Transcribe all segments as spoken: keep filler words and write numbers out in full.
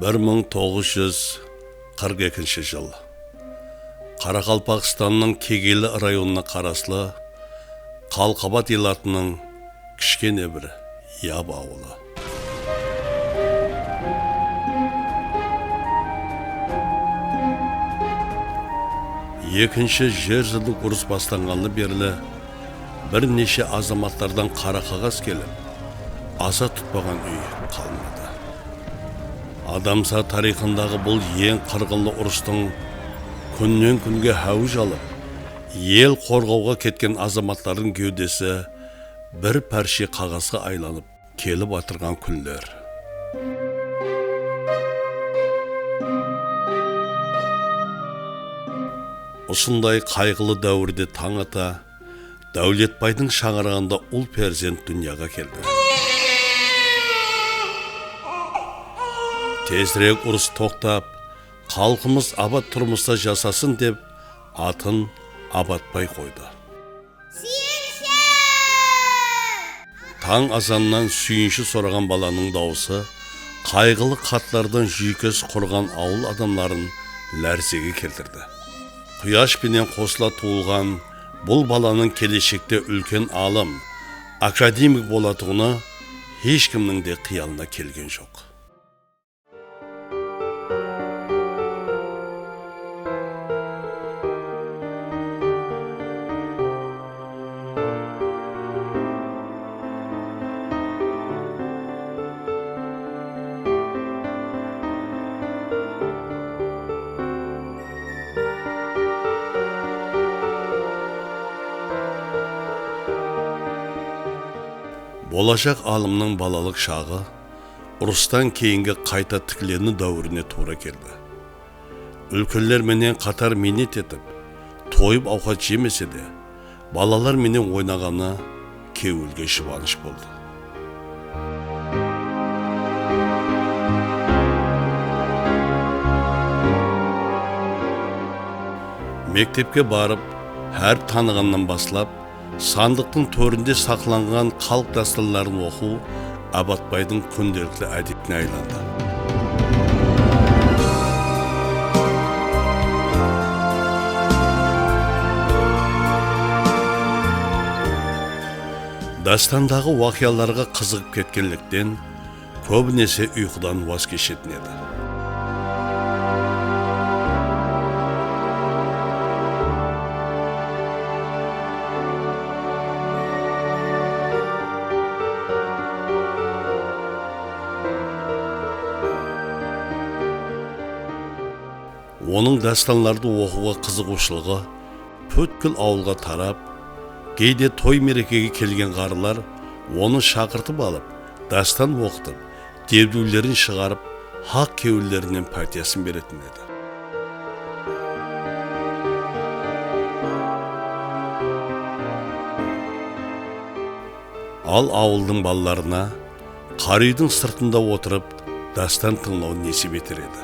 Bir mıń toǵız júz qırq ekinshi jıl. Qaraqalpaqstannıń Kegeyli rayonına qaraslı Qalqabat elatınıń kishkene bir Yab awılı. Ekinshi jer júzilik urıs baslanǵanlı berli bir neshe azamatlardan qara qaǵaz kelip, aza tutpaǵan úy qalmadı. Adamzat tariyxındaǵı bul eń qırǵınlı urıstıń kúnnen-kúnge háwij alıp, el qorǵawǵa ketken azamatlardıń gewdesi bir párshe qaǵazǵa aylanıp kelip atırǵan kúnler. Usınday qayǵılı dáwirde tań ata, Dáwletbaydıń shańaraǵında ul perzent dúnyaǵa keldi. Tezirek urıs toqtap, xalqımız abat turmısta jasasın dep, atın Abatbay qoydı. Tań azannan súyinshi soraǵan balanıń dawısı qayǵılı xatlardan júykes qurǵan awıl adamların lárzege keltirdi. Quyash penen qosıla tuwılǵan bul balanıń keleshekte úlken alım, akademik bolatuǵını hesh kimniń de qıyalına kelgen joq. Bolajaq alımnıń balalıq shaǵı urıstan keyingi qayta tikleniw dáwirine tuwra keldi. Úlkenler menen qatar miynet etip, toyıp awqat jemese de, balalar menen oynaǵanı kewilge jubanısh boldı. Mektepke barıp, hárip tanıǵannan baslap, sandıqtıń tórinde saqlanǵan xalıq dástanların oqıw Abatbaydıń kúndelikli ádetine aylandı. Dástandaǵı waqıyalarǵa qızıǵıp ketkenlikten, kóbinese uyqıdan waz keshetin edi. Onıń dástanlardı oqıwǵa qızıǵıwshılıǵı pútkil awılǵa tarap, geyde toy-merekege kelgen ǵarrılar onı shaqırtıp alıp, dástan oqıtıp, debdiwlerin shıǵarıp, haq kewillerinen pátiyasın beretin edi. Al awıldıń balalarına qara úydiń sırtında otırıp dástan tıńlaw nesip eter edi.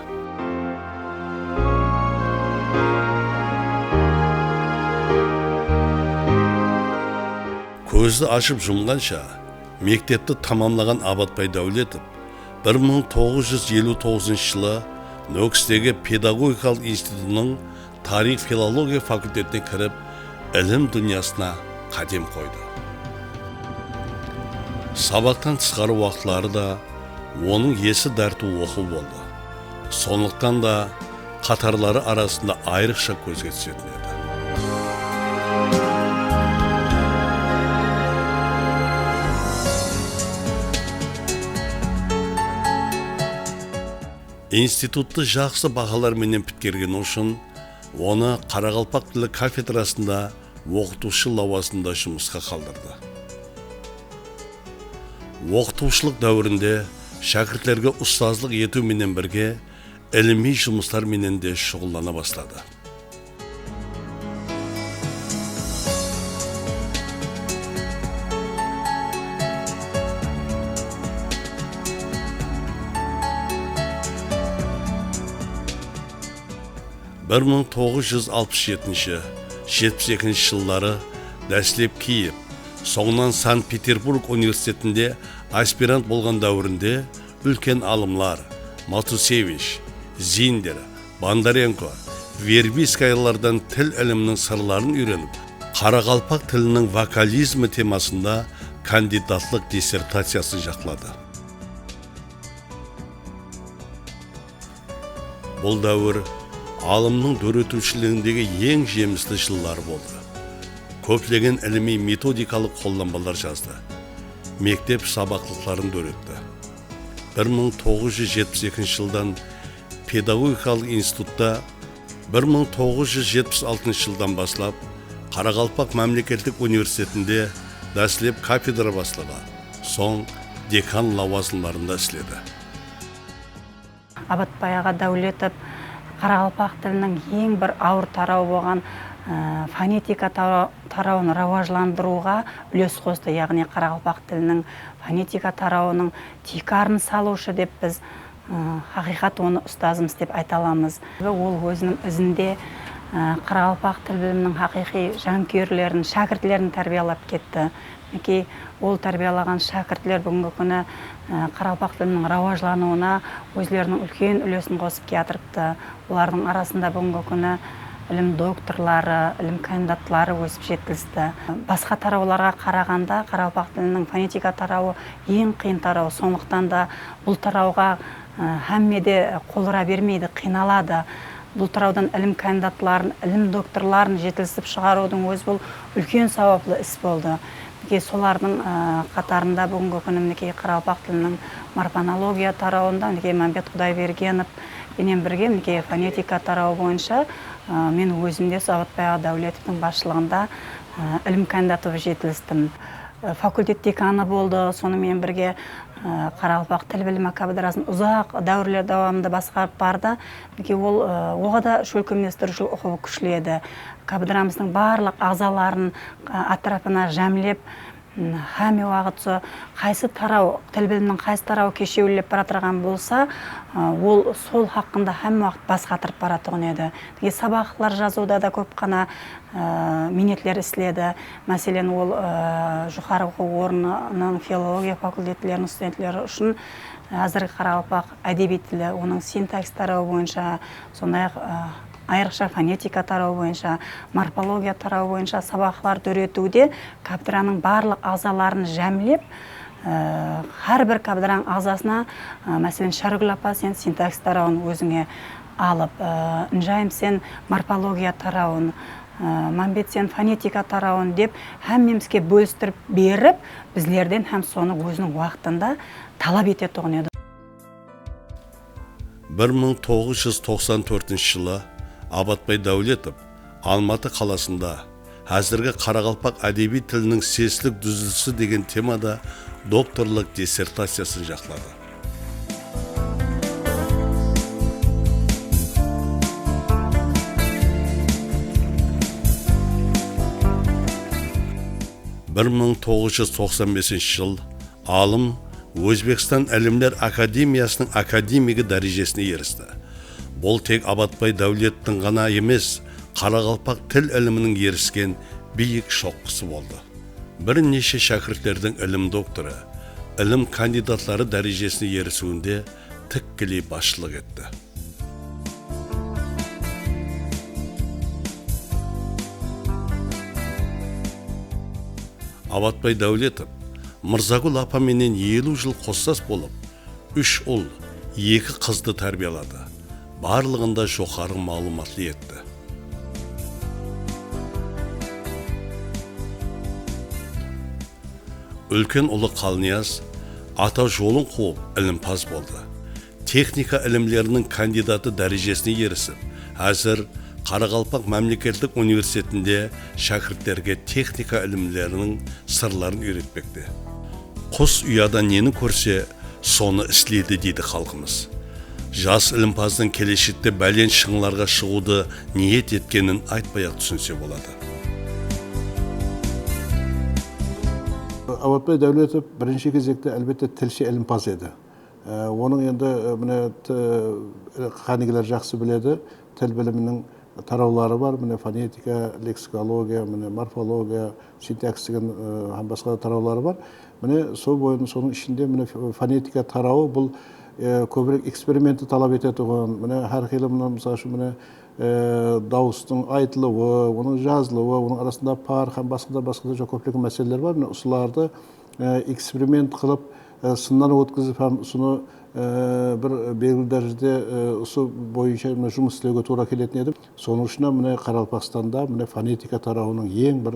Kózdi ashıp jumǵansha mektepti tamamlaǵan Abatbay Dáwletov bir mıń toǵız júz eliw toǵızınshı jılı Nókistegi pedagogikalıq institutınıń tariyx-filologiya fakultetine kirip, ilim dúnyasına qádem qoydı. Sabaqtan tısqarı waqıtları da onıń esi dárti oqıw boldı. Sonlıqtan da qatarları arasında ayrıqsha kózge túsetin edi. Instituttı jaqsı bahalar menen pitkergeni ushın onı qaraqalpaq tili kafedrasında oqıtıwshı lawazımında jumısqa qaldırdı. Oqıtıwshılıq dáwirinde shákirtlerge ustazlıq etiw menen birge ilimiy jumıslar menen de shuǵıllana basladı. Bir mıń toǵız júz alpıs jetinshi, jetpis ekinshi jılları dáslep Kiyev, sońınan Sankt-Peterburg universitetinde aspirant bolǵan dáwirinde úlken alımlar, Matusevich, Zinder, Bondarenko, Verbitskayalardan til iliminiń sırların úyrenip, qaraqalpaq tiliniń vokalizmi temasında kandidatlıq dissertaciyasın jaqladı. Bul dáwir alımnıń dóretiwshiligindegi eń jemisli jılları boldı. Kóplegen ilimiy-metodikalıq qollanbalar jazdı. Mektep sabaqlıqların dóretti. Bir mıń toǵız júz jetpis ekinshi jıldan pedagogikalıq institutta, bir mıń toǵız júz jetpis altınshı jıldan baslap Qaraqalpaq mámleketlik universitetinde dáslep kafedra baslıǵı, soń dekan lawazımlarında isledi. Abatbay aǵa Dáwletov qaraqalpaq tiliniń eń bir awır tarawı bolǵan, ı, fonetika tara-, tarawın rawajlandırıwǵa úles qostı. Yaǵnıy qaraqalpaq tiliniń fonetika tarawınıń tiykarın salıwshı dep biz, ı, haqıyqat onı ustazımız dep ayta alamız. Ol óziniń izinde, ı, qaraqalpaq til biliminiń haqıyqıy jankúyerlerin, shákirtlerin tárbiyalap ketti. Minekey, ol tárbiyalaǵan shákirtler búgingi kúni, e, qaraqalpaq tiliniń rawajlanıwına ózleriniń úlken úlesin qosıp kiyatırıptı. Olardıń arasında búgingi kúni ilim doktorları, ilim kandidatları ósip jetilisti. Basqa tarawlarǵa qaraǵanda qaraqalpaq tiliniń fonetika tarawı eń qıyın taraw. Sonlıqtan da bul tarawǵa, e, hámme de qol ura bermeydi, qıynaladı. Bul tarawdan ilim kandidatların, ilim doktorların jetilisip shıǵarıwdıń ózi bul úlken sawaplı is boldı. Minekey, solardıń, ı, qatarında búgingi kúni, minekey, qaraqalpaq tiliniń morfonologiya tarawında, minekey, Mámbet Qudaybergenov penen birge, minekey, fonetika tarawı boyınsha, ı, men ózim de Abatbay aǵa Dáwletovtıń basshılıǵında, ı, ilim kandidatı bolıp jetilistim. I, fakultet dekanı boldı, sonıń menen birge, ı, qaraqalpaq til bilimi kafedrasın uzaq dáwirler dawamında basqarıp bardı. Minekey, ol, ı, oǵada shólkemlestiriwshilik uqıbı kúshli edi. Kafedramızdıń barlıq aǵzaların, ı, átirapına jámlep, m, hámme waqıt so qaysı taraw, til biliminiń qaysı tarawı keshewlilep baratırǵan bolsa, ı, ol sol haqqında hámme waqıt bas qatırıp baratuǵın edi. Minekey, sabaqlar jazıwda da kóp ǵana, ı, miynetler isledi. Máselen, ol, ı, joqarı oqıw ornınıń filologiya fakultetleriniń studentleri ushın, ı, házirgi qaraqalpaq ádebiy tili, onıń sintaksis tarawı boyınsha, sonday-aq, ı, ayrıqsha fonetika tarawı boyınsha, morfologiya tarawı boyınsha sabaqlar dóretiwde kafedranıń barlıq aǵzaların jámlep, ı, hár bir kafedranıń aǵzasına, ı, máselen, Shárigúl apa, sen sintaksis tarawın ózińe alıp, ı, Injayım, sen morfologiya tarawın, ı, Mámbet, sen fonetika tarawın dep, hámmemizge bólistirip berip, bizlerden hám sonı óziniń waqtında talap etetuǵın edi. Bir mıń toǵız júz toqsan tórtinshi jılı Abatbay Dáwletov Almatı qalasında házirgi qaraqalpaq ádebiy tiliniń seslik dúzilisi degen temada doktorlıq dissertaciyasın jaqladı. Bir mıń toǵız júz toqsan besinshi jıl alım Ózbekstan Ilimler akademiyasınıń akademigi dárejesine eristi. Bul tek Abatbay Dáwletovtıń ǵana emes, qaraqalpaq til iliminiń erisken biyik shoqqısı boldı. Bir neshe shákirtlerdiń ilim doktorı, ilim kandidatları dárejesine erisiwinde tikkeley basshılıq etti. Abatbay Dáwletov Mırzagúl apa menen eliw jıl qossas bolıp, úsh ul, eki qızdı tárbiyaladı. Barlıǵın da joqarı maǵlıwmatlı etti. Úlken ulı Qalniyaz ata jolın quwıp, ilimpaz boldı. Texnika ilimleriniń kandidatı dárejesine erisip, házir Qaraqalpaq mámleketlik universitetinde shákirtlerge texnika ilimleriniń sırların úyretpekte. Qus uyada neni kórse, sonı isleydi, deydi xalqımız. Jas ilimpazdıń keleshekte bálent shıńlarǵa shıǵıwdı niyet etkenin aytpay-aq túsinse boladı. Abatbay Dáwletov birinshi gezekte, álbette, tilshi ilimpaz edi. E, onıń endi, e, mine, t-, qánigeler jaqsı biledi, til biliminiń tarawları bar, mine, fonetika, leksikologiya, mine, morfologiya, sintaksis degen, e, hám basqa da tarawları bar. Mine, sol boyın, sonıń ishinde, mine, f-, fonetika tarawı bul, e, kóbirek eksperimentti talap etetuǵın, mine, hár qıylı, mına, mısal ushın, mine, e, dawıstıń aytılıwı, onıń jazılıwı, onıń arasında par hám basqa da, basqa da kóplegen máseleler bar. Mine, usılardı, e, eksperiment qılıp, e, sınnan ótkizip hám usını, e, bir belgili dárejede, e, usı boyınsha, mine, jumıs islewge tuwra keletin edi. Sonıń ushın hám, mine, Qaraqalpaqstanda, mine, fonetika tarawınıń eń bir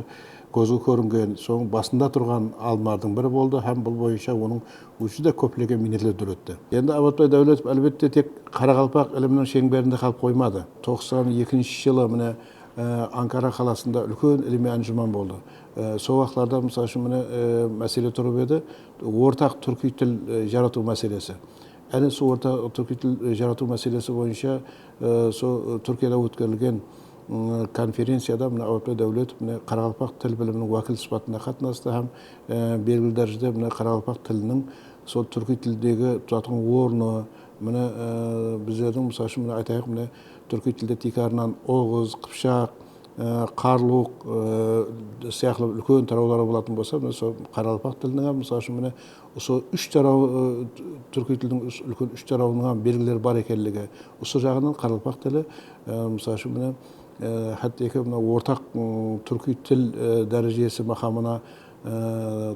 kózge kóringen, soń basında turǵan alımlardıń biri boldı hám bul boyınsha onıń júdá kóplegen miynetler dóretti. Endi Abatbay Dáwletov, álbette, tek qaraqalpaq iliminiń sheńberinde qalıp qoymadı. Toqsan ekinshi jılı, mine, e, Ankara qalasında úlken ilimiy ánjuman boldı. E, sol waqıtlarda, mısal ushın, mine, e, másele turıp edi, ortaq túrkiy til, e, jaratıw máselesi. Áne, sol ortaq túrkiy til, e, jaratıw máselesi boyınsha, e, sol, e, Túrkiyada ótkerilgen, m, konferenciyada, mine, Abatbay Dáwletov, mine, qaraqalpaq til biliminiń wákili sıpatında qatnastı hám, e, belgili dárejede, mine, qaraqalpaq tiliniń sol túrkiy tildegi tutatuǵın ornı, mine, e, bizlerdiń, mısal ushın, mine, aytayıq, mine, túrkiy tilde tiykarınan oǵız, qıpshaq, e, qarluq, e, sıyaqlı úlken tarawları bolatuǵın bolsa, mine, sol qaraqalpaq tiliniń hám, mısal ushın, mine, usı úsh taraw, e, túrkiy tildiń ús-, úlken úsh tarawınıń hám belgileri bar ekenligi, usı jaǵınan qaraqalpaq tili, e, mısal ushın, mine, e, hátteki mına ortaq, m, túrkiy til, e, dárejesi maqamına, e,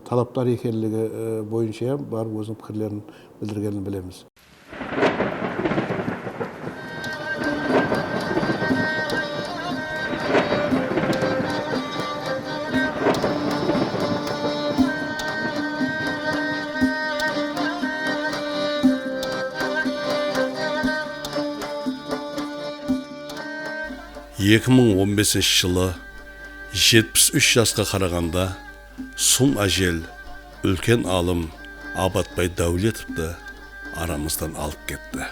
talapdar ekenligi, e, boyınsha hám barıp óziniń pikirlerin bildirgenin bilemiz. Eki mıń on besinshi jılı jetpis úsh jasqa qaraǵanda sum ájel úlken alım Abatbay Dáwletovtı aramızdan alıp ketti.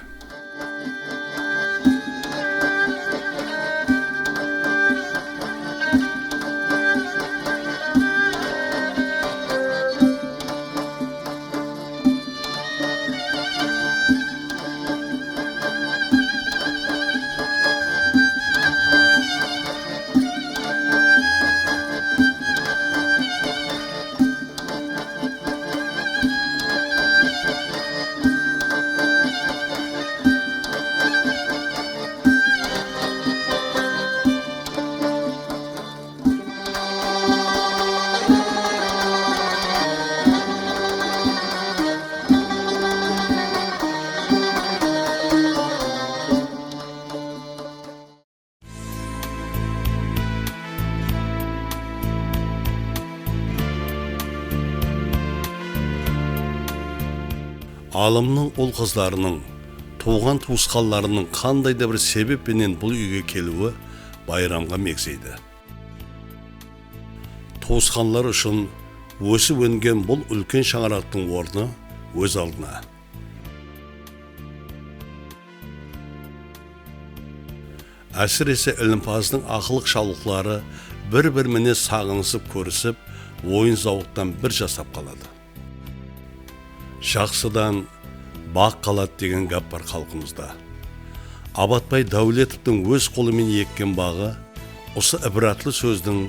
Alımnıń ul-qızlarınıń, tuwǵan-tuwısqanlarınıń qanday da bir sebep penen bul úyge keliwi bayramǵa megzeydi. Tuwısqanlar ushın ósip-óngen bul úlken shańaraqtıń ornı óz aldına. Ásirese, ilimpazdıń aqlıq shawlıqları bir-biri menen saǵınısıp kórisip, oyın-zawıqtan bir jasap qaladı. Jaqsıdan baǵ qaladı degen gáp bar xalqımızda. Abatbay Dáwletovtıń óz qolı menen ekken baǵı usı ibratlı sózdiń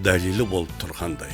dálili bolıp turǵanday.